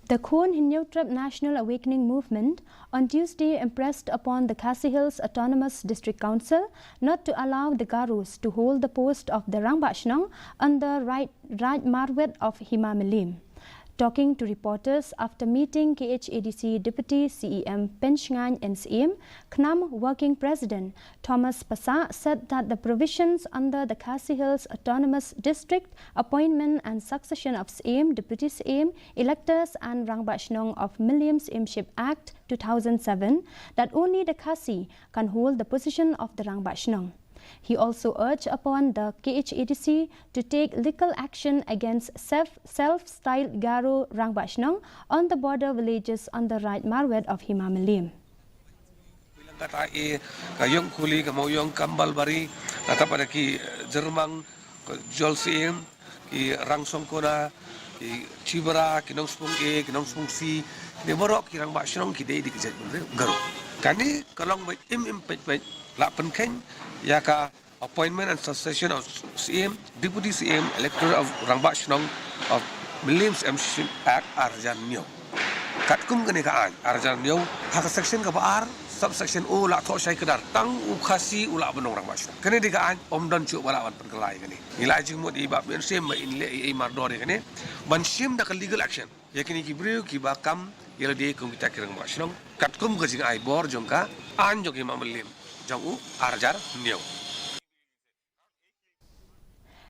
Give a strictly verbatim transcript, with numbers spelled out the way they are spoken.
The Khun Hynñiewtrep National Awakening Movement on Tuesday impressed upon the Khasi Hills Autonomous District Council not to allow the Garos to hold the post of the Rangbah Shnong on the Raid Marwet of Hima Mylliem. Talking to reporters after meeting K H A D C Deputy C E M Penshngaiñ N Syiem, KHNAM Working President Thomas Passah said that the provisions under the Khasi Hills Autonomous District Appointment and Succession of Syiem, Deputy Syiem, Electors and Rangbah Shnong of Mylliem Syiemship Act two thousand seven, that only the Khasi can hold the position of the Rangbah Shnong. He also urged upon the K H A D C to take legal action against self-styled Garo Rangbah Shnong on the border villages on the Raid Marwet of Hima Mylliem. Kata e ka Yong Kuli, ka Mawiong, Kambal Bari, kata pada ki Jermang, ka Jol Syiem, ki Rangsong Kona, ki Chibra, ki Nongspung A, ki Nongspung C, ki baroh ki Rangbah Shnong ki dei da ki jaitbynriew Garo. Kane ka long ba im im peit peit la pynkheiñ ïa ka Appointment and Succession of Syiem, Deputy Syiem, Elector of Rangbah Shnong of Mylliem Syiemship Act ar hajar hynñiew. Katkum kane ka aiñ ar hajar hynñiew, ha ka section kaba ar, subsection O la thoh shai kdar tang u Khasi u lah ban long Rangbah Shnong. Kane dei ka aiñ, ym don shuh ba lah ban pynkylla ïa kane. Ngi la jingmut ïa i Bah Mynsiem ba in leh ïa i mardor ïa kane ban shim da ka legal action ïa kine ki briew kiba kam ïa lade kum kita ki Rangbah Shnong katkum ka jingai bor jong ka aiñ jong ka Hima Mylliem jong u ar hajar hynñiew.